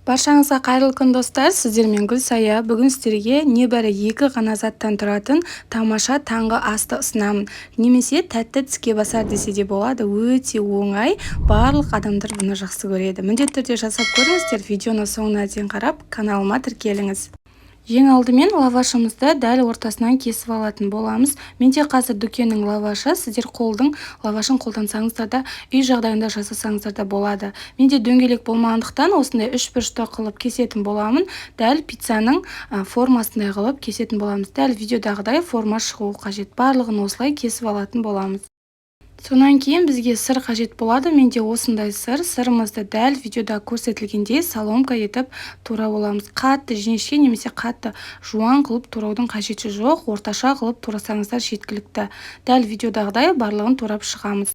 Баршаңызға қайырлы күн, достар! Сіздермен Гүлсая. Бүгін сіздерге небәрі екі ғана заттан тұратын тамаша таңғы асты ұсынамын. Немесе тәтті тіске басар десе де болады. Өте оңай, барлық адамдар бұны жақсы көреді. Міндетті түрде жасап көріңіздер. Видеоны соңына дейін қарап, каналыма тіркеліңіз. Ең алдымен лавашымызды дәл ортасынан кесіп алатын боламыз. Менде қазір дүкеннің лавашы, сіздер қолдың лавашын қолдансаңыздар да, үй жағдайында жасасаңыздар да болады. Менде дөңгелек болмағандықтан, осындай үш бұрышты қылып кесетін боламын. Дәл пиццаның формасындай қылып кесетін боламыз. Дәл видеодағыдай форма шығуы қажет. Барлығын осылай кесіп алатын боламыз. Сонан кейін бізге сыр қажет болады. Менде осындай сыр. Сырымызды дәл видеода көрсетілгендей соломка етіп турап аламыз. Қатты жіңішке немесе қатты жуан қылып тураудың қажеті жоқ, орташа қылып турасаңыздар жеткілікті. Дәл видеодағыдай барлығын турап шығамыз.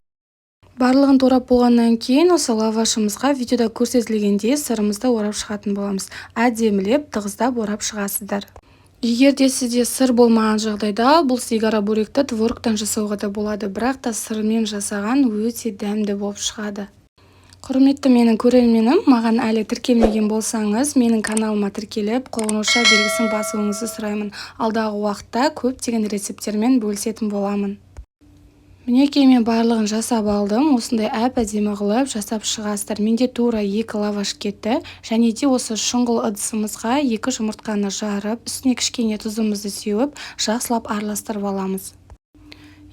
Барлығын турап болғаннан кейін осы лавашымызға видеода көрсетілгендей сырымызды орап шығатын боламыз. Әдемілеп, тығыздап орап шығасыздар. Егер де сізде сыр болмаған жағдайда, бұл сигара бөректі творогтан жасауға да болады, бірақ та сырмен жасаған өте дәмді болып шығады. Құрметті менің көрерменім, маған әлі тіркелмеген болсаңыз, менің каналыма тіркеліп, қоңырауша белгісін басуыңызды сұраймын. Алдағы уақытта көптеген рецепттермен бөлісетін боламын. Мінекей, мен барлығын жасап алдым. Осындай әп-әдемі қылып жасап шығасыздар. Менде тура екі лаваш кетті. Және де осы шұңғыл ыдысымызға екі жұмыртқаны жарып, үстіне кішкене тұзымызды сеуіп, жақсылап араластырып аламыз.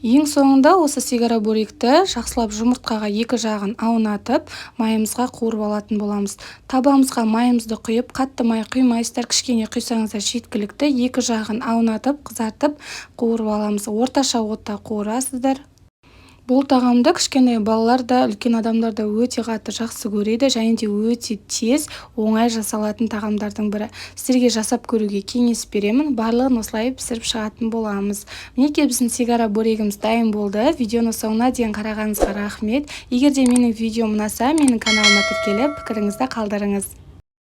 Ең соңында осы сигара бөректі жақсылап жұмыртқаға екі жағын аунатып, майымызға қуырып алатын боламыз. Табамызға майымызды құйып, қатты май құймайсыздар, кішкене құйсаңыздар жеткілікті. Екі жағын аунатып, қызартып, қуырып аламыз. Орташа отта қуырасыздар. Бұл тағамды кішкентай балалар да, үлкен адамдар да өте қатты жақсы көреді және де өте тез, оңай жасалатын тағамдардың бірі. Сіздерге жасап көруге кеңес беремін. Барлығын осылай пісіріп шығатын боламыз. Мінекей, біздің сигара бөрегіміз дайын болды. Видеоны соңына дейін қарағаныңызға рахмет. Егер де менің видеом ұнаса, менің каналыма тіркеліп, пікіріңізді қалдырыңыз.